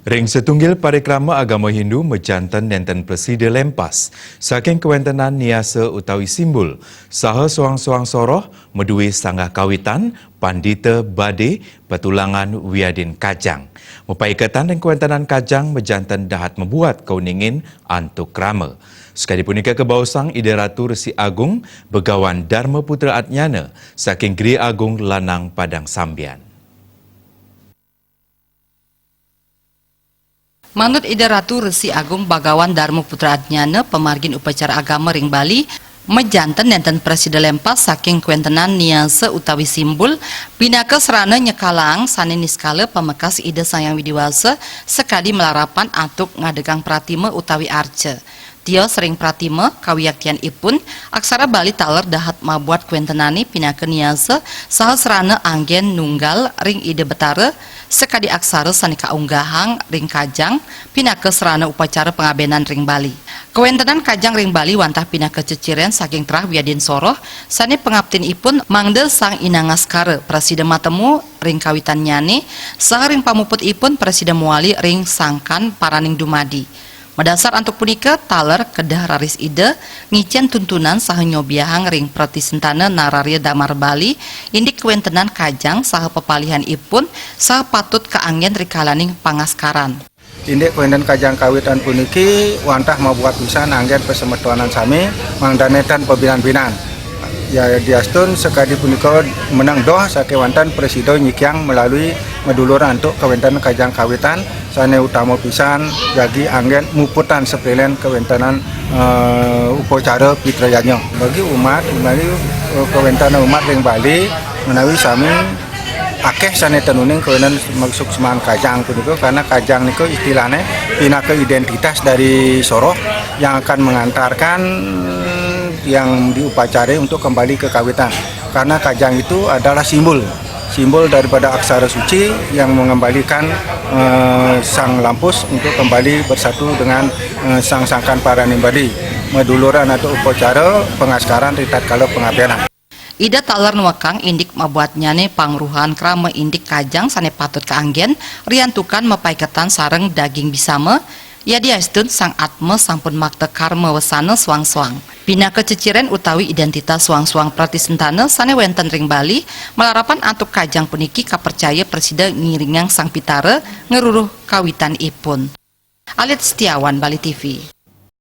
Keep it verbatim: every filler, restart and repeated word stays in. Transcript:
Ring satunggil parikrama agama Hindu majanten nenten prasida lempas saking kawentenan niasa utawi simbul, saha soang-soang soroh madué sanggah kawitan, pandita, badé, patulangan wiadin kajang. Mapaiketan ring kawentenan kajang majanten dahat mabuat kauningin antuk krama. Sakadi punika kabaosang Ida Ratu Resi Agung Bagawan Darma Putra Adnyana saking Gri Agung Lanang Padang Sambian. Manut Ida Ratu Resi Agung Bagawan Darma Putra Adnyana, pamargin upacara agama ring Bali majanten nenten prasida lempas saking kawentenan niasa utawi simbul, pinaka sarana nyekalang sané niskala pamekas Ida Sang Hyang Widi Wasa sakadi malarapan antuk ngadegang pratima utawi arca. Tios ring pratima, kawiaktianipun, aksara Bali taler dahat mabuat kawentenané pinaka niasa saha sarana anggén nunggal ring Ida Betara, sakadi aksara sané kaunggahang ring kajang, pinaka sarana upacara pangabénan ring Bali. Kawentenan kajang ring Bali wantah pinaka ceciren saking terah wiadin soroh, sané pangaptinipun mangda Sang Inangaskara prasida matemu ring kawitannyané, saha ring pamuputipun prasida mawali ring sangkan paraning dumadi. Madasar antuk punika, taler kedah raris Ida ngicén tuntunan saha nyobiahang ring Pratisentana Nararya Damar Bali, indik kawentenan kajang saha pepalihanipun saha patut kaanggén rikalaning pangaskaran. Indik kawéntenan kajang kawitan puniki wantah mabuat pisan anggén pasemetonan sami, mangda nénten pabinan-binan. Yadiastun sakadi punika meneng doh sakéwanten prasida nyikiang melalui madulur antuk kawéntenan kajang kawitan, sané utama pisan jagi anggén muputang saprilen kawéntenan, eh, upacara pitrayadnya. Bagi umat, bagi, eh, kawéntenan umat ring Bali menawi sami akéh sané ten uning kawéntenan maksud semaan kajang punika, karena kajang nika istilahnya pinaka identitas dari soroh yang akan mengantarkan yang diupacarai untuk kembali ke kawitan. Karena kajang itu adalah simbol, simbol daripada aksara suci yang mengembalikan, eh, sang lampus untuk kembali bersatu dengan, eh, sang sangkan paranimbadi. Maduluran antuk upacara pangaskaran ri tatkala pangabénan. Ida taler nuekang indik mabuatnyané pangruhan krama indik kajang sané patut kaanggén, riantukan mapaiketan sareng daging bisama, yadiastun Sang Atma sampun makta karma wesana soang-soang. Pinaka ceciren utawi identitas soang-soang pratisentana sané wénten ring Bali, malarapan antuk kajang puniki kapercaya prasida ngiringang Sang Pitara ngruruh kawitanipun. Alit Setiawan, Bali T V.